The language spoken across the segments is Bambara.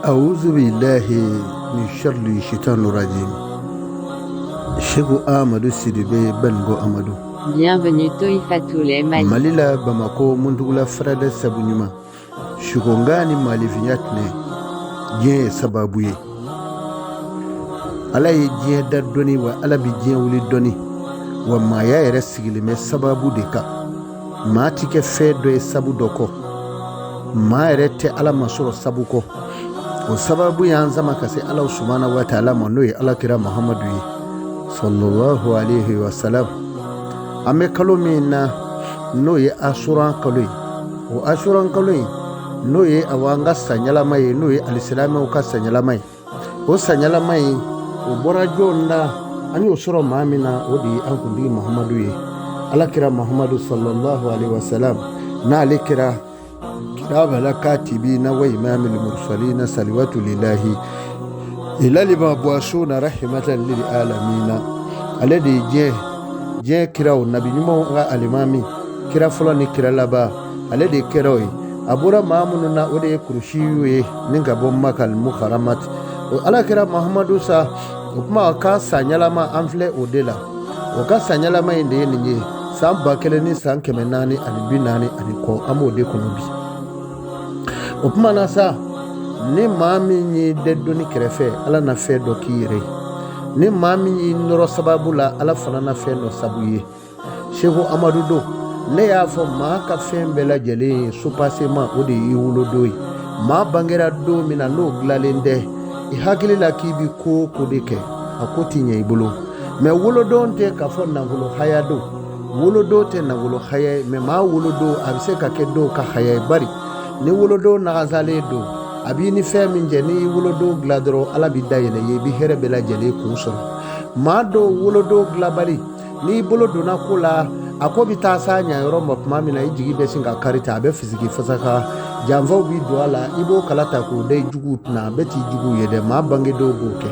Awuzu billahi min sharri shaitanir rajim. Seku Amadu Sidibe Baninko Amadu. Bienvenue Toifatoulé Mali. Mali la Bamakɔ Muntugula Farada sabu ɲuman. Sukonga ni maalifinya tɛnɛ diɲɛ ye sababu ye. Ala ye diɲɛ da dɔnni wa Ala bɛ diɲɛ wuli dɔnni wa maaya yɛrɛ sigilen bɛ sababu de kan. Maa ti kɛ fɛn dɔ ye sabu dɔ kɔ. Maa yɛrɛ tɛ Ala masɔrɔ sabu kɔ. O sababu y'an sama ka se Ala subahana wa taala ma n'o ye Ala kira Muhamadu ye sallallahu alaihi wa salam. An bɛ kalo min na n'o ye asuran kalo ye, o asuran kalo in n'o ye awa an ka sanyɛlɛma ye, n'o ye alisilamɛw ka sanyɛlɛma ye. O sanyɛlɛma in o bɔra jɔn na? An y'o sɔrɔ maa min na, o de ye an kuntigi Muhamadu ye, Ala kira Muhamadu sallallahu alaihi wa salam. N'ale kɛra kirabala katibina wa imamil mursalina salawatu lillahi ilal mabuasuna rahmatan lil alamina. Ale de ye diɲɛ kiraw nabi ɲumanw ka alimami, kira fɔlɔ ni kira laban, ale de kɛra o ye. A bɔra maa minnu na, o de ye kurusiyu ye ni ka bɔ Makal Mukaramati. O Ala kira Muhamadu sa, o tuma ka sanyɛlɛma an filɛ o de la. O ka sanyɛlɛma in de ye nin ye, san 1440 ani kɔ, an b'o de kɔnɔ bi. O tuma na sa, ni maa min y'i dɛ dɔnni kɛrɛfɛ, Ala na fɛn dɔ k'i yɛrɛ ye. Ni maa min y'i nɔrɔ sababu la, Ala fana na fɛn dɔ sabu ye. Seku Amadu don, ne y'a fɔ maa ka fɛn bɛɛ lajɛlen ye soubassement, o de y'i wolodon ye. Maa bangera don min na, n'o dilanlen tɛ i hakili la k'i bɛ ko o ko de kɛ, a ko tɛ ɲɛ i bolo. Mais wolodon tɛ k'a fɔ nafolo haya don, wolodon tɛ nafolo haya ye. Mais maa wolodon a bɛ se ka kɛ dɔw ka haya ye, bari ni wolodon nagasalen don, a b'i ni fɛn min cɛ, n'i wolodon dilan dɔrɔn, Ala b'i da yɛlɛ ye, i bɛ hɛrɛ bɛɛ lajɛlen kun sɔrɔ. Maa dɔw wolodon dilanbali, n'i bolo donna ko la, a ko bɛ taa s'a ɲayɔrɔ ma tuma min na, i jigi bɛ sin ka kari ten, a bɛ fisigi fasaka, janfaw b'i don a la, i b'o kala ta k'o da i juguw kunna, a bɛ t'i juguw ye dɛ. Maa bangedon b'o kɛ.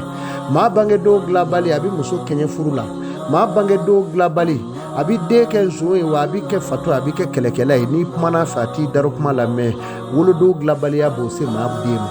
Maa bangedon dilanbali, a bɛ muso kɛɲɛ furu la. Maa bangedon dilanbali, a bɛ den kɛ nson ye, wa a bɛ kɛ fatɔ, a bɛ kɛ kɛlɛkɛla ye. N'i kumana a fɛ, a t'i daro kuma lamɛn. Wolodon dilanbaliya b'o se maa den ma.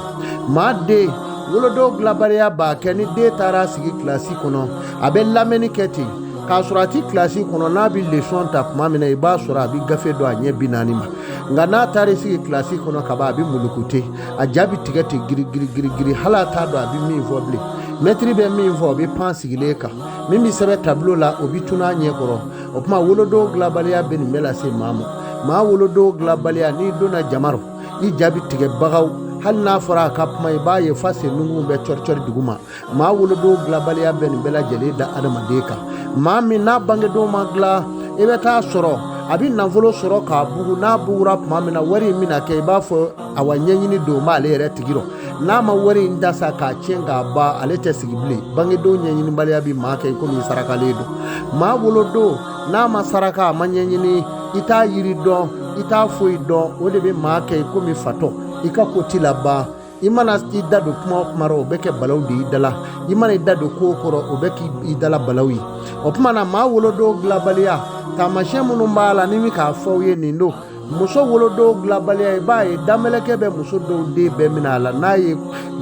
Maa den wolodon dilanbaliya b'a kɛ ni den taara sigi kilasi kɔnɔ, a bɛ lamɛnni kɛ ten k'a sɔrɔ a ti kilasi kɔnɔ. N'a bɛ lesɔn ta tuma min na, i b'a sɔrɔ a bɛ gafe dɔn a ɲɛ 40 ma. Nka n'a taara sigi kilasi kɔnɔ ka ban, a bɛ mulukute, a ja bɛ tigɛ ten giri giri giri giri, hali a t'a dɔn a bɛ min fɔ bilen. Mɛtiri bɛ min fɔ, o bɛ pan sigilen kan, min bɛ sɛbɛn tableau la, o bɛ tunun a ɲɛ kɔrɔ. O tuma wolodon dilanbaliya bɛ nin bɛɛ lase maa ma. Maa wolodon dilanbaliya, n'i donna jama rɔ, i ja bɛ tigɛ bagaw, hali n'a fɔra a ka kuma, i b'a ye fa sen nungun bɛ cɔri cɔri duguma. Maa wolodon dilanbaliya bɛ nin bɛɛ lajɛlen da adamaden kan. Maa min n'a bangedon ma dilan, i bɛ taa sɔrɔ a bɛ nafolo sɔrɔ k'a bugu. N'a bugura tuma min na, wari in bɛna kɛ i b'a fɔ awa ɲɛɲini don b'ale yɛrɛ tigi rɔ. N'a ma wari in da sa k'a tiɲɛ k'a ban, ale tɛ sigi bilen. Bangedon ɲɛɲinibaliya bɛ maa kɛ i komi sarakalen don. Maa wolodon n'a ma saraka, a ma ɲɛɲini, i t'a yiri dɔn, i t'a foyi dɔn, o de bɛ maa kɛ i komi fatɔ. I ka ko ti laban. I mana i da don kuma o kuma rɔ, o bɛ kɛ balaw de y'i dala. I mana i da don ko o kɔrɔ, o bɛ k'i dala balaw ye. O tuma na, maa wolodon dilanbaliya taamasiyɛn minnu b'a la, ni bɛ k'a fɔ aw ye nin don. Muso wolodon dilanbaliya, i b'a ye damɛlɛkɛ bɛ muso dɔw den bɛɛ minɛ a la. N'a ye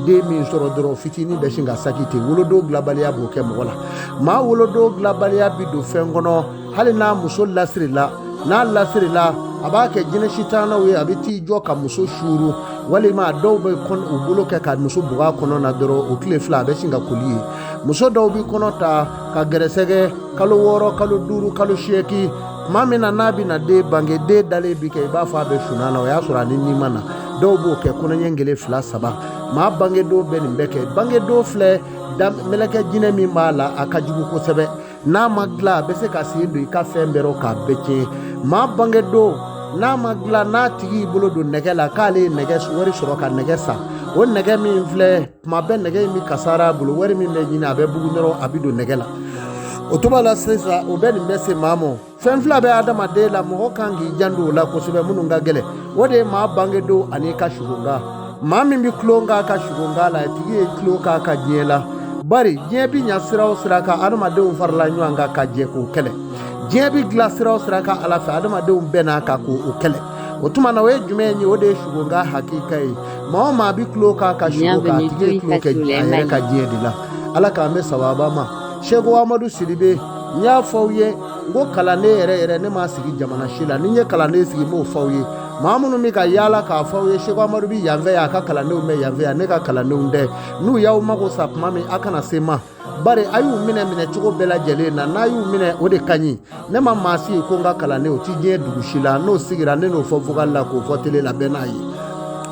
den min sɔrɔ dɔrɔn, fitinin bɛ sin ka saki ten. Wolodon dilanbaliya b'o kɛ mɔgɔ la. Maa wolodon dilanbaliya bɛ don fɛn kɔnɔ, hali n'a muso lasirila, n'a lasirila, a b'a kɛ jinɛ sitanaw ye, a bɛ t'i jɔ ka muso suuru, walima dɔw bɛ u bolo kɛ ka muso bugɔ a kɔnɔ na dɔrɔn, o tile 2 a bɛ sin ka koli ye. Muso dɔw bɛ kɔnɔ ta ka gɛrɛsɛgɛ kalo 6, kalo 5, kalo 8. Tuma min na n'a bɛna den bange, den dalen bi kɛ i b'a fɔ a bɛ sunan na, o y'a sɔrɔ a ni ni ma na. Dɔw b'o kɛ kɔnɔɲɛ kelen, 2, 3. Maa bangedon bɛ nin bɛɛ kɛ. Bangedon filɛ, mɛlɛkɛ jinɛ min b'a la, a ka jugu kosɛbɛ. N'a ma dilan, a bɛ se ka sen don i ka fɛn bɛɛ rɔ k'a bɛɛ tiɲɛ. Maa bangedon n'a ma dilan, n'a tigi y'i bolo don nɛgɛ la k'ale ye nɛgɛ wari sɔrɔ ka nɛgɛ san, o nɛgɛ min filɛ, tuma bɛɛ nɛgɛ in bɛ kasara a bolo, wari min bɛ ɲini, a bɛ bugun dɔrɔn, a bɛ don nɛgɛ la. O tuma la sisan, o bɛ nin bɛɛ se maa ma. Fɛn 2 bɛ adamaden la, mɔgɔ kan k'i janto o la kosɛbɛ, minnu ka gɛlɛn, o de ye maa bangedon ani ka sukonkan. Maa min bɛ tulon k'a ka sukonkan la, a tigi ye tulon k'a ka diɲɛ la. Bari diɲɛ bɛ ɲa sira o sira kan, adamadenw farala ɲɔgɔn kan ka jɛ k'o kɛlɛ. Diɲɛ bɛ dilan sira o sira kan Ala fɛ, adamadenw bɛɛ n'a kan k'o kɛlɛ. O tuma na, o ye jumɛn ye? O de ye sukonkan hakika ye. Maa o maa bɛ tulon k'a ka sugo kan, a Bienvenue tigi ye tulon kɛ Toifatulé a yɛrɛ ka Mali. diɲɛ de la. Ala k'an bɛ sababa ma. Seko Amadu Sidibe, n y'a fɔ aw ye n ko kalanden yɛrɛ yɛrɛ, ne m'a sigi jamana si la. Ni n ye kalanden sigi, n b'o fɔ aw ye. Maa minnu bɛ ka yaala k'a fɔ aw ye Seko Amadu bɛ yanfɛ yan, a ka kalandenw bɛ yanfɛ yan, ne ka kalandenw tɛ. N'u y'aw mago sa tuma min, a kana se n ma, bari a y'u minɛ minɛcogo bɛɛ lajɛlen na. N'a y'u minɛ, o de ka ɲi. Ne ma maa sigi ko n ka kalanden, o ti diɲɛ dugu si la. N'o sigira, ne n'o fɔ vocal la, k'o fɔ tele la, bɛɛ n'a ye.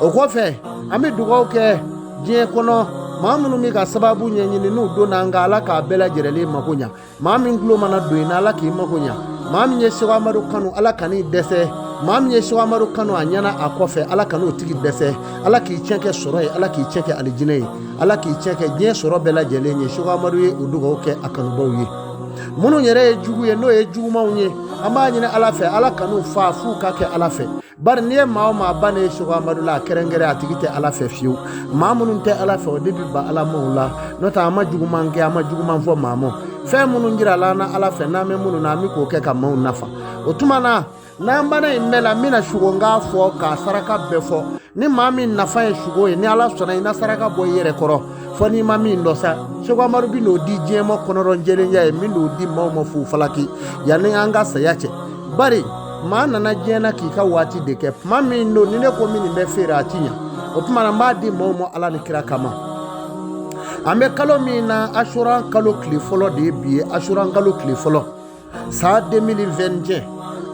O kɔfɛ, an bɛ dugawu kɛ diɲɛ kɔnɔ maa minnu bɛ ka sababu ɲɛɲini, n'u donna an kan, Ala k'a bɛɛ lajɛlen mako ɲa. Maa min tulo mana don i na, Ala k'i mako ɲa. Maa min ye Seko Amadu kanu, Ala kan'i dɛsɛ. Maa min ye Seko Amadu kanu a ɲɛna, a kɔfɛ, Ala kan'o tigi dɛsɛ. Ala k'i tiɲɛ kɛ sɔrɔ ye, Ala k'i tiɲɛ kɛ alijinɛ ye, Ala k'i tiɲɛ kɛ diɲɛ sɔrɔ bɛɛ lajɛlen ye. Seko Amadu ye o dugawu kɛ a kanubaw ye. Minnu yɛrɛ ye jugu ye, n'o ye jugumanw ye, an b'a ɲini Ala fɛ, Ala kan'u fa f'u ka kɛ Ala fɛ. Bari n'i ye maa o maa bannen ye Seko Amadu la, a kɛrɛnkɛrɛn, a tigi tɛ Ala fɛ fiyewu. Maa minnu tɛ Ala fɛ, o de bɛ ban Ala maw la. N'o tɛ, an ma juguman kɛ, an ma juguman fɔ maa ma. Fɛn minnu jirala an na Ala fɛ, n'an bɛ minnu na, an bɛ k'o kɛ ka maaw nafa. O tuma na, n'an banna in bɛɛ la, n bɛna sugonkan fɔ k'a saraka bɛɛ fɔ. Ni maa min nafa ye sugo ye, ni Ala sɔnna, i na saraka bɔ i yɛrɛ kɔrɔ, fɔ n'i ma min dɔn sa. Seko Amadu bɛ n'o di diɲɛ ma kɔnɔrɔn jɛlenya ye, min n'o di maaw ma fu falaki yanni an ka saya cɛ. Bari maa nana diɲɛ na k'i ka waati de kɛ. Tuma min don ni ne ko min nin bɛ feere, a ti ɲa. O tuma na, n b'a di maaw ma Ala ni kira kama. An bɛ kalo min na, asuran kalo tile fɔlɔ de ye bi ye. Asuran kalo tile fɔlɔ, san 2021,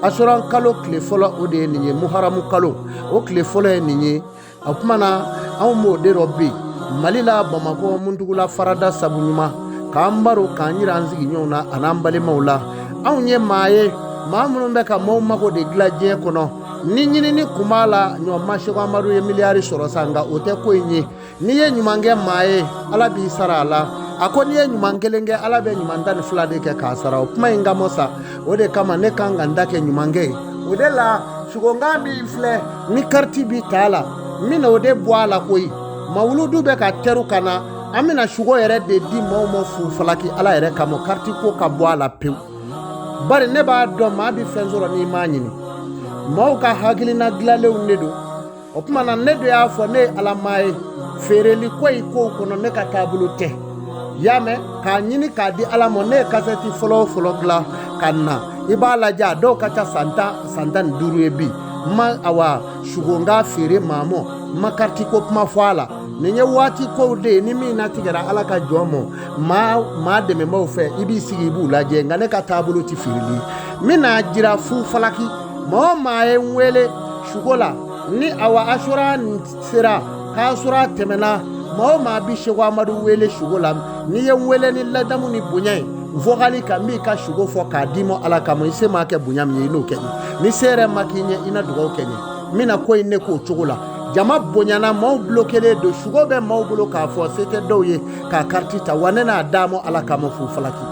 asuran kalo tile fɔlɔ, o de ye nin ye. Muharamu kalo, o tile fɔlɔ ye nin ye. O tuma na, anw b'o de rɔ bi Mali la, Bamakɔ, Muntugula farada sabu ɲuman, k'an baro, k'an yira an sigiɲɔgɔnw na an'an balimaw la. Anw ye maa ye, maa minnu bɛ ka maaw mago de dilan diɲɛ kɔnɔ. Ni ɲinini kun b'a la, ɲɔ ma Seko Amadu ye miliyari sɔrɔ sa, nka o tɛ ko in ye. N'i ye ɲuman kɛ maa ye, Ala b'i sara a la. A ko n'i ye ɲuman kelen kɛ, Ala bɛ ɲuman 12 de kɛ k'a sara. O kuma in kama sa, o de kama ne kan ka n ta kɛ ɲumankɛ ye. O de la, sugonkan min filɛ ni kariti bi ta la, n bɛna o de bɔ a la koyi. Mawuludu bɛ ka tɛru ka na, an bɛna sugo yɛrɛ de di maaw ma fu falaki Ala yɛrɛ kama, kariti ko ka bɔ a la pewu. Bari ne b'a dɔn maa bɛ fɛn sɔrɔ n'i m'a ɲini. Maaw ka hakilina dilanlenw de don. O tuma na, ne de y'a fɔ, ne ye Ala maa ye. Feereli ko in kow kɔnɔ, ne ka taabolo tɛ y'a mɛn k'a ɲini k'a di Ala ma. Ne ye kasɛti fɔlɔ o fɔlɔ dilan ka na, i b'a lajɛ, a dɔw ka ca san 10, san 15 ye bi. N ma awa sugonkan feere maa ma, n ma kariti ko kuma fɔ a la. Nin ye waati kow de ye. Ni min natigɛra Ala ka jɔn ma, maa maa dɛmɛbaaw fɛ, i b'i sigi, i b'u lajɛ. Nka ne ka taabolo tɛ feereli ye. N bɛna jira fu falaki. Maa o maa ye n wele sugo la, ni awa asura sera, k'asura tɛmɛna, maa o maa bi Seko Amadu wele sugo la, n'i ye n wele ni ladamu ni bonya ye vocal kan, n b'i ka sugo fɔ k'a d'i ma Ala kama. I se m'a kɛ bonya min ye, i n'o kɛ. Ni se yɛrɛ ma k'i ɲɛ, i na dugawu kɛ ɲɛ. N bɛna ko in ne k'o cogo la. Jama bonyana, maaw bulokelen don, sugo bɛ maaw bolo k'a fɔ se tɛ dɔw ye k'a kariti ta. Wa ne n'a d'a ma Ala kama fu falaki.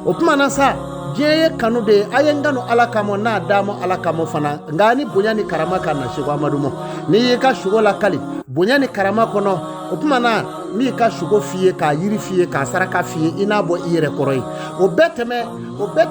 O tuma na sa, diɲɛ ye kanu de ye. A ye n kanu Ala kama, n'a d'a ma Ala kama fana. Nka ni bonya ni karama ka na Seko Amadu ma, n'i y'i ka sugo lakali bonya ni karama kɔnɔ, o tuma na, n b'i ka sugo f'i ye, k'a yiri f'i ye, k'a saraka f'i ye, i n'a bɔ i yɛrɛ kɔrɔ ye. O bɛɛ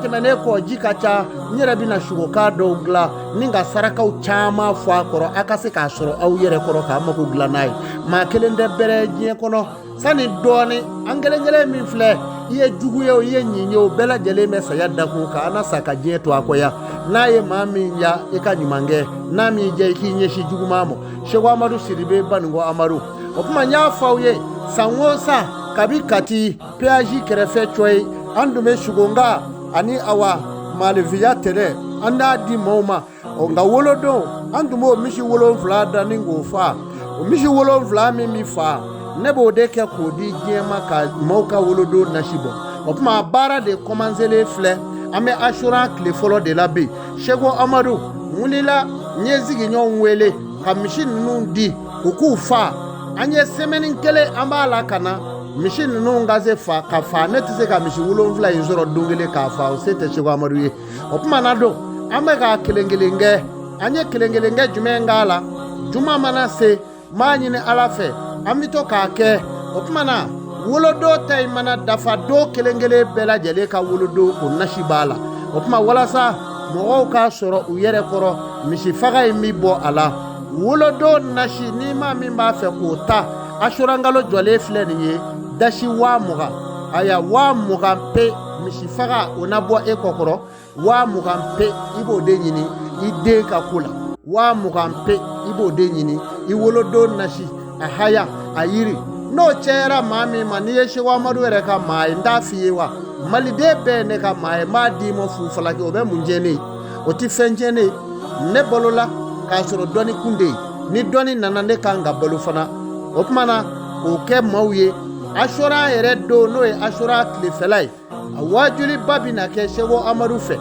tɛmɛnen kɔ, ji ka ca. N yɛrɛ bɛna sugokan dɔw dilan ni ka sarakaw caman fɔ a kɔrɔ, a ka se k'a sɔrɔ aw yɛrɛ kɔrɔ k'a mago dilan n'a ye. Maa kelen tɛ bɛrɛ diɲɛ kɔnɔ. Sani dɔɔni, an kelen kelen min filɛ, i ye jugu ye o, i ye ɲin ye o, bɛɛ lajɛlen bɛ saya dakun kan. An na sa ka diɲɛ to a kɔ yan. N'a ye maa min ya, i ka ɲuman kɛ. N'a m'i diya, i k'i ɲɛsin juguman ma. Seko Amadu Sidibe, Baninko Amadu. O tuma, n y'a fɔ aw ye, san o san, kabi Kati péage kɛrɛfɛ cɔ ye, an tun bɛ sugonka ani awa malifiya tɛnɛ, an d'a di maaw ma. Ɔ nka wolodon, an tun b'o misi 7 da ni k'o fa. O misi 7 min bɛ fa, ne b'o de kɛ k'o di diɲɛ ma ka maaw ka wolodon nasi bɔ. O tuma, baara de kɔmanselen filɛ. An bɛ asura tile fɔlɔ de la bi. Seko Amadu wulila, n ye sigiɲɔgɔnw wele ka misi ninnu di u k'u fa. An ye semaine kelen, an b'a la ka na misi ninnu ka se fa ka fa. Ne tɛ se ka misi 7 in sɔrɔ don kelen k'a fa, o se tɛ Seko Amadu ye. O tuma na don, an bɛ ka kelen kelen kɛ. An ye kelen kelen kɛ jumɛn k'a la? Juma mana se, n b'a ɲini Ala fɛ, an bɛ to k'a kɛ. O tuma na, wolodon ta in mana dafa, don kelen kelen bɛɛ lajɛlen ka wolodon, o nasi b'a la. O tuma, walasa mɔgɔw k'a sɔrɔ u yɛrɛ kɔrɔ, misi faga in bɛ bɔ a la. Wolodon nasi, ni maa min b'a fɛ k'o ta, asurankalo jɔlen filɛ nin ye, dasi 20,000, aya 20,000 pe, misi faga o na bɔ e kɔkɔrɔ, 20,000 pe, i b'o de ɲini i den ka ko la, 20,000 pe, i b'o de ɲini i wolodon nasi, a haya, a yiri. N'o cayara maa min ma, n'i ye Seko Amadu yɛrɛ ka maa ye, n t'a f'i ye wa, maliden bɛɛ ye ne ka maa ye, n b'a d'i ma fufalaki, o bɛ mun tiɲɛ ne ye? O tɛ fɛn tiɲɛ ne ye. Ne balola k'a sɔrɔ dɔnni kun de ye, ni dɔnni nana ne kan ka balo fana. O tuma na k'o kɛ maaw ye, asura yɛrɛ don, n'o ye asura tilefɛla ye, a waajuliba bɛna kɛ Seko Amadu fɛ.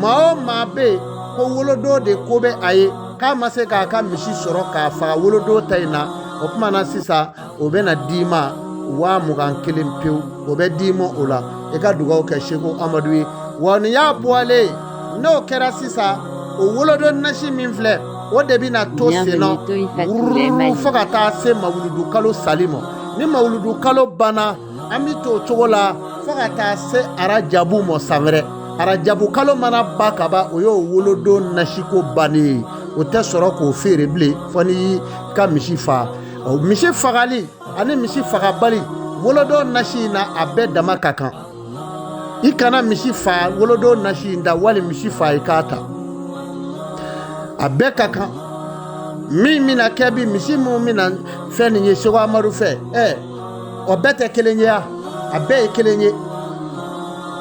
Maa o maa bɛ yen ko wolodon de ko bɛ a ye, k'a ma se k'a ka misi sɔrɔ k'a faga wolodon ta in na, o tuma na sisan o bɛna d'i ma 21,000 pewu, o bɛ d'i ma o la, i ka dugawu kɛ Seko Amadu ye. Wa nin y'a bɔlen ye, n'o kɛra sisan, o wolodon nasi min filɛ, o de bɛna to sen na wururu fo ka taa se mawuludu kalo sali ma. Ni mawuludu kalo banna, an bɛ to o cogo la fo ka taa se arajabu ma san wɛrɛ. Arajabu kalo mana ban kaban, o y'o wolodon nasiko bannen ye, o tɛ sɔrɔ k'o feere bilen fo n'i y'i ka misi faga. O misi fagali ani misi fagabali wolodon nasi in na, a bɛɛ dama ka kan. I kana misi fa wolodon nasi in da, wali misi fa i k'a ta, a bɛɛ ka kan. Min bɛna kɛ bi, misi minnu bɛna fɛn nin ye Seko Amadu fɛ, o bɛɛ tɛ kelen ye wa? A bɛɛ ye kelen ye.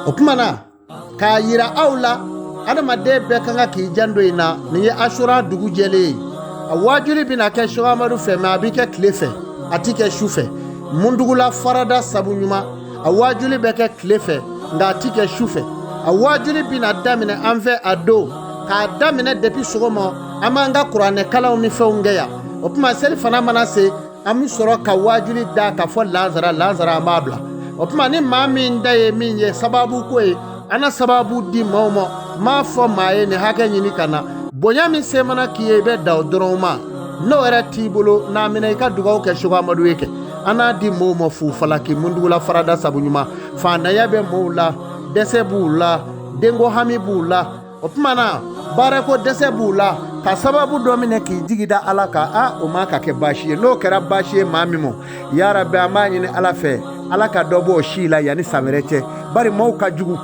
O tuma na k'a yira aw la, adamaden bɛɛ ka kan k'i janto in na. Nin ye asura dugu jɛlen ye, a waajuli bɛna kɛ Seko Amadu fɛ, mɛ a bɛ kɛ tile fɛ, a ti kɛ su fɛ. Mundugula farada sabu ɲuman, a waajuli bɛ kɛ tile fɛ, nka a ti kɛ su fɛ. A waajuli bɛna daminɛ an fɛ a don, k'a daminɛ depuis sɔgɔma, an b'an ka kuranɛ kalanw ni fɛnw kɛ yan. O tuma seli fana mana se, an bɛ sɔrɔ ka waajuli da ka fɔ lansara lansara, an b'a bila. O tuma ni maa min da ye min ye sababu ko ye, an na sababu di maaw ma. N m'a fɔ maa ye nin hakɛ ɲini ka na, bonya min se mana k'i ye, i bɛ da o dɔrɔn ma. N'o yɛrɛ t'i bolo, n'a minɛ i ka dugawu kɛ Seko Amadu ye kɛ. An n'a di maaw ma fufalaki, mundugula farada sabu ɲuman. Faantanya bɛ maaw la, dɛsɛ b'u la, denko hami b'u la, o tuma na baarako dɛsɛ b'u la, ka sababu dɔ minɛ k'i jigi da Ala kan, a o ma ka kɛ baasi ye. N'o kɛra baasi ye maa min ma, yarabi, an b'a ɲini Ala fɛ, Ala ka dɔ bɔ o si la yanni san wɛrɛ cɛ. Bari maaw ka jugu,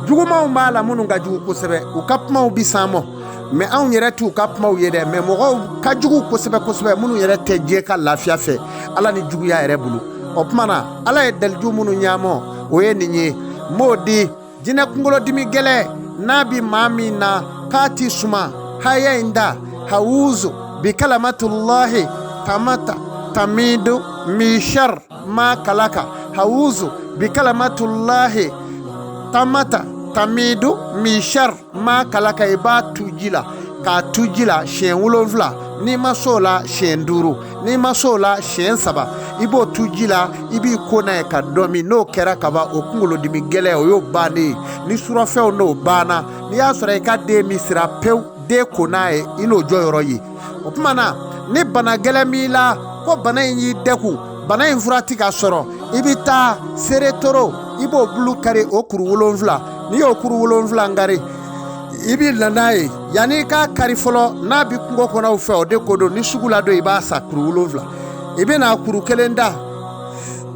jugumanw b'a la minnu ka jugu kosɛbɛ, u ka kumaw bi s'an ma, mɛ anw yɛrɛ t'u ka kumaw ye dɛ. Mɛ mɔgɔw ka jugu kosɛbɛ kosɛbɛ, minnu yɛrɛ tɛ diɲɛ ka lafiya fɛ, Ala ni juguya yɛrɛ bolo. O tuma na Ala ye daliju minnu ɲaamɔ, o ye nin ye. N b'o di jinɛ kunkolodimi gɛlɛn n'a bi maa min na k'a ti suma, haya in da hawuzu bi kalamatullahi tamata tamidu mishar ma kalaka, hawuzu bi kalamatullahi tamata tamidu mishar ma kalaka, i b'a tu ji la, k'a tu ji la siɲɛ 7, n'i ma s'o la siɲɛ 5, n'i ma s'o la siɲɛ 3, i b'o tu ji la, i b'i ko n'a ye ka dɔ min. N'o kɛra kaban, o kunkolodimi gɛlɛn o y'o bannen ye. Ni surɔfɛnw n'o banna, n'i y'a sɔrɔ i ka den min sira pewu, den ko n'a ye, i n'o jɔyɔrɔ ye. O tuma na ni bana gɛlɛn b'i la, ko bana in y'i dɛkun, bana in fura ti ka sɔrɔ, i bɛ taa seretoro, i b'o bulu kari, o kuru 7. N'i y'o kuru 7 kari, i bɛ na n'a ye. Yanni i k'a kari fɔlɔ, n'a bɛ kungo kɔnɔw fɛ, o de ko don, ni sugu la don, i b'a san kuru 7. I bɛna kuru kelen da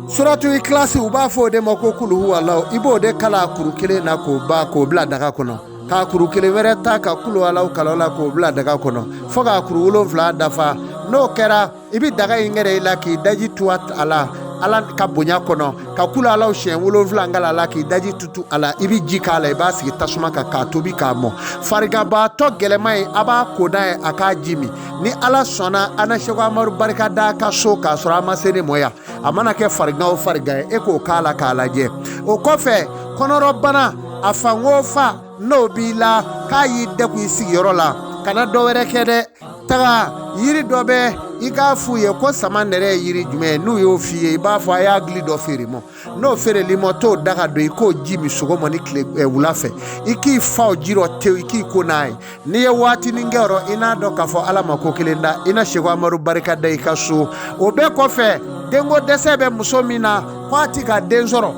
suratu ikilasi, u b'a fɔ o de ma ko kuluhuwalaw, i b'o de kala kuru kelen na k'o ban, k'o bila daga kɔnɔ, k'a kuru kelen wɛrɛ ta ka kuluwalaw kala o la k'o bila daga kɔnɔ, fo k'a kuru 7 dafa. N'o kɛra, i bɛ daga in gɛrɛ i la k'i daji tu a la Ala ka bonya kɔnɔ, ka kulu alaw siɲɛ 7 kala a la k'i daji tutu a la, i bɛ ji k'a la, i b'a sigi tasuma kan k'a tobi k'a mɔ. Fariganbaatɔ gɛlɛman ye, a b'a ko n'a ye, a k'a ji min. Ni Ala sɔnna, an na Seko Amadu barika da a ka so k'a sɔrɔ a ma se ne mɔ yan. A mana kɛ farigan o farigan ye, e k'o k'a la k'a lajɛ. O kɔfɛ, kɔnɔrɔbana a fan o fan n'o b'i la, k'a y'i dɛkun i sigiyɔrɔ la, kana dɔ wɛrɛ kɛ dɛ. Taga yiri dɔ bɛ, i k'a f'u ye ko sama nɛrɛ ye yiri jumɛn ye. N'u y'o f'i ye, i b'a fɔ a y'a gili dɔ feere mɔ. N'o feereli mɔ, t'o da ka don, i k'o ji min sɔgɔma ni tile wula fɛ, i k'i fa o ji rɔ tewu, i k'i ko n'a ye. N'i ye waatinin kɛ rɔ, i n'a dɔn k'a fɔ Ala ma ko kelen da, i na Seko Amadu barika da i ka so. O bɛɛ kɔfɛ, denko dɛsɛ bɛ muso min na, ko a ti ka den sɔrɔ,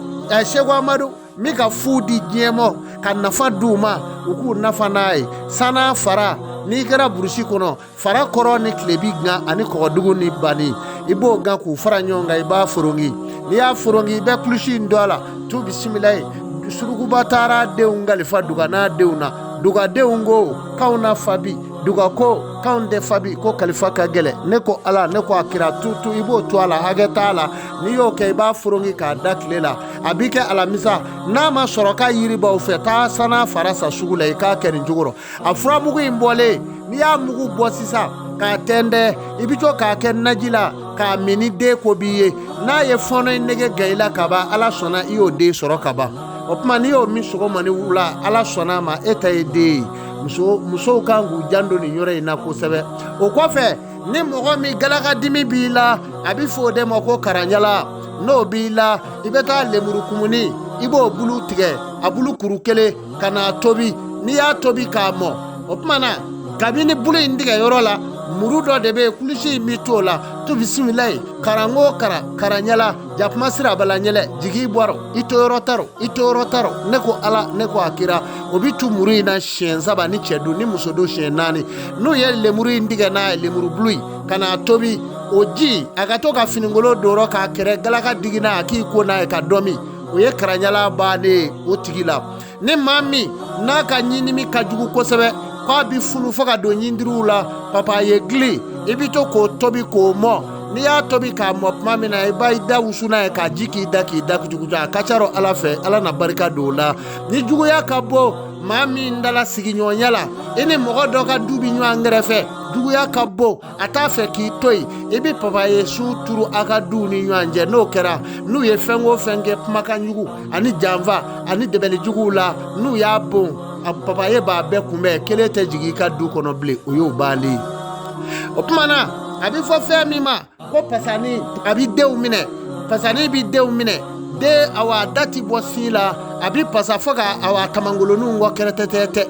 Seko Amadu min ka fu di diɲɛ mɔ ka nafa d'u ma, u k'u nafa n'a ye. Sana fara N'i kɛra burusi kɔnɔ, fara kɔrɔ ni tilebi gan ani kɔgɔdugu ni bani, i b'o gan k'u fara ɲɔgɔn kan, i b'a forongi. N'i y'a forongi, i bɛ kulusi in don a la. Tu bisimila ye. Surukuba taara denw kalifa duga n'a denw na. Dugadenw ko k'anw na fa bi, duga ko k'anw tɛ fa bi, ko kalifa ka gɛlɛn. Ne ko Ala, ne ko a kira, tu tu, i b'o to a la, hakɛ t'a la. N'i y'o kɛ, i b'a forongi k'a da tile la. A b'i kɛ alamisa. N'a ma sɔrɔ k'a yiri b'aw fɛ, taa sana fara san sugu la, i k'a kɛ nin cogo rɔ. A furamugu in bɔlen, n'i y'a mugu bɔ sisan k'a tɛntɛn, i bɛ to k'a kɛ naji la k'a min. Ni den ko b'i ye, n'a ye fɔɔnɔ in nege gan i la ka ban, Ala sɔnna, i y'o den sɔrɔ ka ban. O tuma n'i y'o min sɔgɔma ni wula, Ala sɔnna a ma, e ta ye den ye. Musow kan k'u janto nin yɔrɔ in na kosɛbɛ. O kɔfɛ, ni mɔgɔ min galakadimi b'i la, a bɛ fɔ o de ma ko karanjala, n'o b'i la, i bɛ taa lemurukumuni, i b'o bulu tigɛ, a bulu kuru kelen, ka n'a tobi. N'i y'a tobi k'a mɔ, o tuma na kabini bulu in tigɛ yɔrɔ la, muru dɔ de bɛ yen, kulusi in bɛ t'o la. Tu bisimilayi, karanko karan karanjala, jakuma sirabala ɲɛlɛ, jigi bɔrɔ, i to yɔrɔ taro, i to yɔrɔ taro. Ne ko Ala, ne ko a kira, o bɛ tu muru in na siɲɛ saba ni cɛ don, ni muso don siɲɛ naani. N'u ye lemuru in tigɛ n'a ye, lemuru bulu in, ka n'a tobi, o ji a ka to ka finikolon don rɔ k'a kɛrɛ galaka digi n'a, a k'i ko n'a ye ka dɔ min, o ye karanjala bannen ye o tigi la. Ni maa min n'a ka ɲindimi ka jugu kosɛbɛ, k'a bɛ funu fo ka don ɲindiriw la, papaye gili, i bɛ to k'o tobi k'o mɔ. N'i y'a tobi k'a mɔ tuma min na, i b'a da wusu n'a ye k'a ji k'i da, k'i da kutukutu. A ka ca rɔ Ala fɛ, Ala na barika don o la. Ni juguya ka bon maa min dala sigiɲɔgɔnya la, i ni mɔgɔ dɔ ka du bɛ ɲɔgɔn kɛrɛfɛ, juguya ka bon, a t'a fɛ k'i to yen, i bɛ papaye sun turu a ka duw ni ɲɔgɔn cɛ. N'o kɛra, n'u ye fɛn o fɛn kɛ, kumakan jugu ani janfa ani dɛbɛli juguw la, n'u y'a bon, a papaye b'a bɛɛ kunbɛn, kelen tɛ jigin i ka du kɔnɔ bilen. O y'o bannen ye. O tuma na, a bɛ fɔ fɛn min ma ko pasani, a bɛ denw minɛ. Pasani bɛ denw minɛ, den awa da ti bɔ sin la, a bɛ pasa fo ka awa kamangoloninw kɔ kɛrɛtɛtɛtɛ,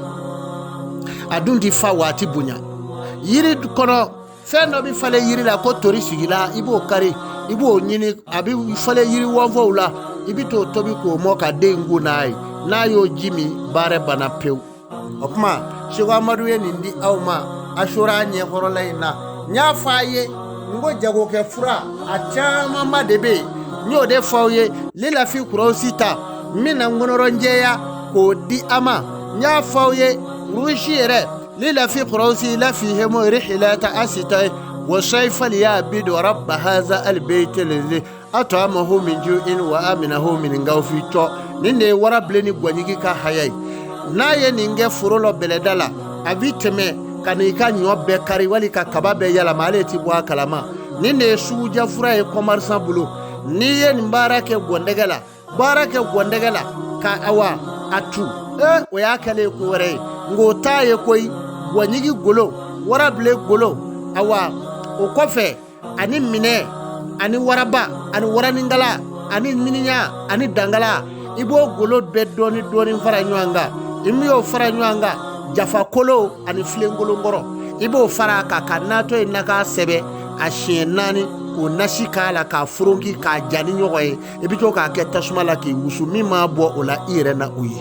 a dun ti fa waati bonya. Yiri kɔnɔ fɛn dɔ bɛ falen yiri la ko tori sigila, i b'o kari, i b'o ɲini, a bɛ falen yiri wɔnfɔw la, i bɛ t'o tobi k'o mɔ ka den ko n'a ye. N'a y'o ji min, baara banna pewu. O tuma Seko Amadu ye nin di aw ma Asura ɲɛkɔrɔla in na. N y'a fɔ a ye n ko jagokɛ fura a camanba de bɛ yen, n y'o de fɔ aw ye. Lilafi kurɔsi ta, n bɛna n kɔnɔrɔnjɛya k'o di a ma. N y'a fɔ aw ye rusi yɛrɛ lilafi kurɔsi lafi hemo rihilata asita wa sayfal ya bidu rabba haza albayt lazi at'amahu min ju'in wa aminahu min gawfi. Cɔ nin de ye warabilen ni gwaɲigi ka haya ye. N'a ye nin kɛ foro lɔ bɛlɛda la, a bi tɛmɛ ka n'i ka ɲɔ bɛɛ kari wali ka kaba bɛɛ yɛlɛma, ale ti bɔ a kalama. Nin de ye sugujɛ fura ye kɔmarisan bolo. N'i ye nin baara kɛ gɔndɛgɛ la, baara kɛ gɔndɛgɛ la ka awa a tu, ee o y'a kɛlen ye ko wɛrɛ ye. Nka o t'a ye koyi. Gwaɲigi golo, warabilen golo, awa o kɔfɛ ani minɛ ani waraba ani waranikala ani miniɲan ani dangala, i b'o golo bɛɛ dɔɔni dɔɔni fara ɲɔgɔn kan. I m'o fara ɲɔgɔn kan, jafakolo ani filenkolonkɔrɔ, i b'o fara a kan ka natɔ ye naka sɛbɛ a siɲɛ naani k'o nasi k'a la k'a foronki k'a ja ni ɲɔgɔn ye. I bɛ to k'a kɛ tasuma la k'i wusu. Min m'a bɔ o la, i yɛrɛ na o ye.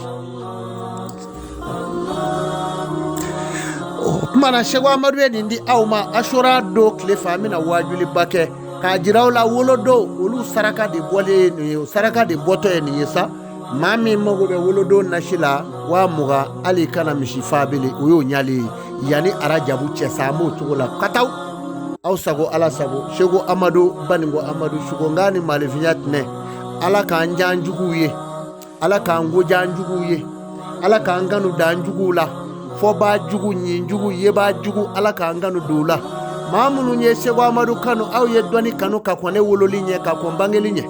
O tuma na Seko Amadu ye nin di aw ma Asura don tile fɛ. An bɛna waajuliba kɛ k'a jira aw la wolodon olu saraka de bɔlen ye nin ye, o saraka de bɔtɔ ye nin ye sa. Maa min mago bɛ wolodon nasi la, 20,000, hali i kana misi fa bele, o y'o ɲalen ye yanni arajabu cɛ sa. An b'o cogo la kataw. Aw sago, Ala sago. Seko Amadu Baninko Amadu Sukonkan ni malifinya tɛnɛ. Ala k'an jan juguw ye, Ala k'an gojan juguw ye, Ala k'an kanu dan juguw la, fɔbaa jugu, ɲin jugu, yebaa jugu, Ala k'an kanu don u la. Maa minnu ye Seko Amadu kanu, aw ye dɔnni kanu ka kɔn ne wololi ɲɛ, ka kɔn bangeli ɲɛ.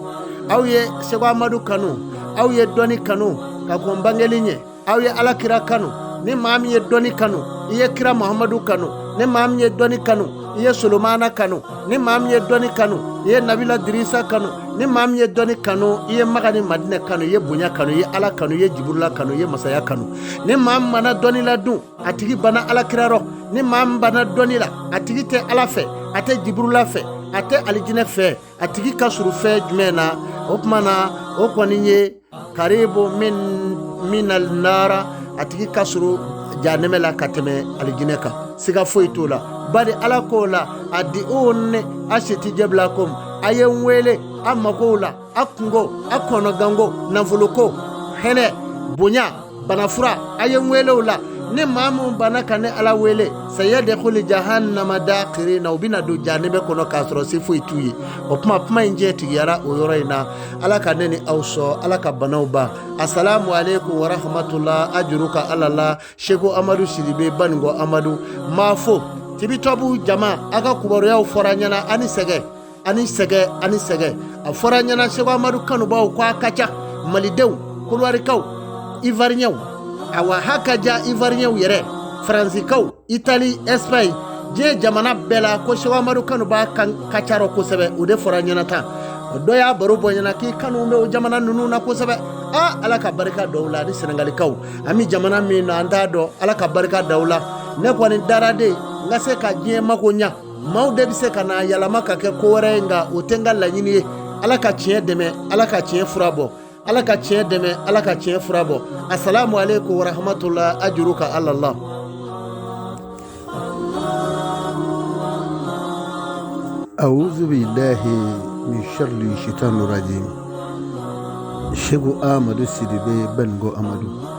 Aw ye Seko Amadu kanu, aw ye dɔnni kanu ka kɔn bangeli ɲɛ. Aw ye Ala kira kanu. Ni maa min ye dɔnni kanu, i ye kira Muhamadu kanu. Ni maa min ye dɔnni kanu, i ye Solomana kanu. Ni maa min ye dɔnni kanu, i ye Nabila Dirisa kanu. Ni maa min ye dɔnni kanu, i ye Maka ni Madinɛ kanu, i ye bonya kanu, i ye Ala kanu, i ye Jiburila kanu, i ye masaya kanu. Ni maa min banna dɔnni la dun, a tigi banna Ala kira rɔ. Ni maa min banna dɔnni la, a tigi tɛ Ala fɛ, a tɛ Jiburila fɛ, a tɛ alijinɛ fɛ. A tigi ka surun fɛn jumɛn na? O tuma na o kɔni ye karibu min minal nara, a tigi ka surun janɛmɛ la ka tɛmɛ alijinɛ kan, siga foyi t'o la. Bari ala k'o la adiuni asitijib lakum, a ye n wele a makow la, a kunko, a kɔnɔganko, nafoloko, hɛnɛ, bonya, banafura, a ye n wele o la. Ni maa min banna ka ne ala wele, sayadkhulu jahannama dakhirina, u bɛna don janɛmɛ kɔnɔ k'a sɔrɔ se foyi t'u ye. O tuma kuma in jɛ tigiyara o yɔrɔ in na. Ala ka ne ni aw sɔn, ala ka banaw ban. Asalamu aleykum warahmatula, ajuruka ala la. Seko Amadu Sidibe, Baninko Amadu m'a fo. Tibitɔbu jama, a ka kibaruyaw fɔra ɲɛna, ani sɛgɛ, ani sɛgɛ, ani sɛgɛ. A fɔra ɲɛna Seko Amadu kanubaw ko a ka ca, malidenw, kolowarikaw, ivariyɛnw, awa ha ka ja ivariyɛnw yɛrɛ, faransikaw, itali, ɛsipaɲi, diɲɛ jamana bɛɛ la ko Seko Amadu kanubaa ka ca rɔ kosɛbɛ. O de fɔra ɲɛna tan. O dɔ y'a baro bɔ ɲɛna k'i kanu bɛ o jamana ninnu na kosɛbɛ. Aa, ala ka barika dɔw la. Ani sɛnɛgalikaw, an bɛ jamana min na, an t'a dɔn. Ala ka barika d'aw la. Ne kɔni dara de n ka se ka diɲɛ mako ɲa. Maaw de bɛ se ka na yɛlɛma ka kɛ ko wɛrɛ ye, nka o tɛ n ka laɲini ye. Ala ka tiɲɛ dɛmɛ, ala ka tiɲɛ fura bɔ. Ala ka tiɲɛ dɛmɛ, ala ka tiɲɛ fura bɔ. Asalamu aleykum warahmatula, ajuruka ala la. Awuzu billahi min sharri shaitani rajim. Seko Amadu Sidibe, Baninko Amadu.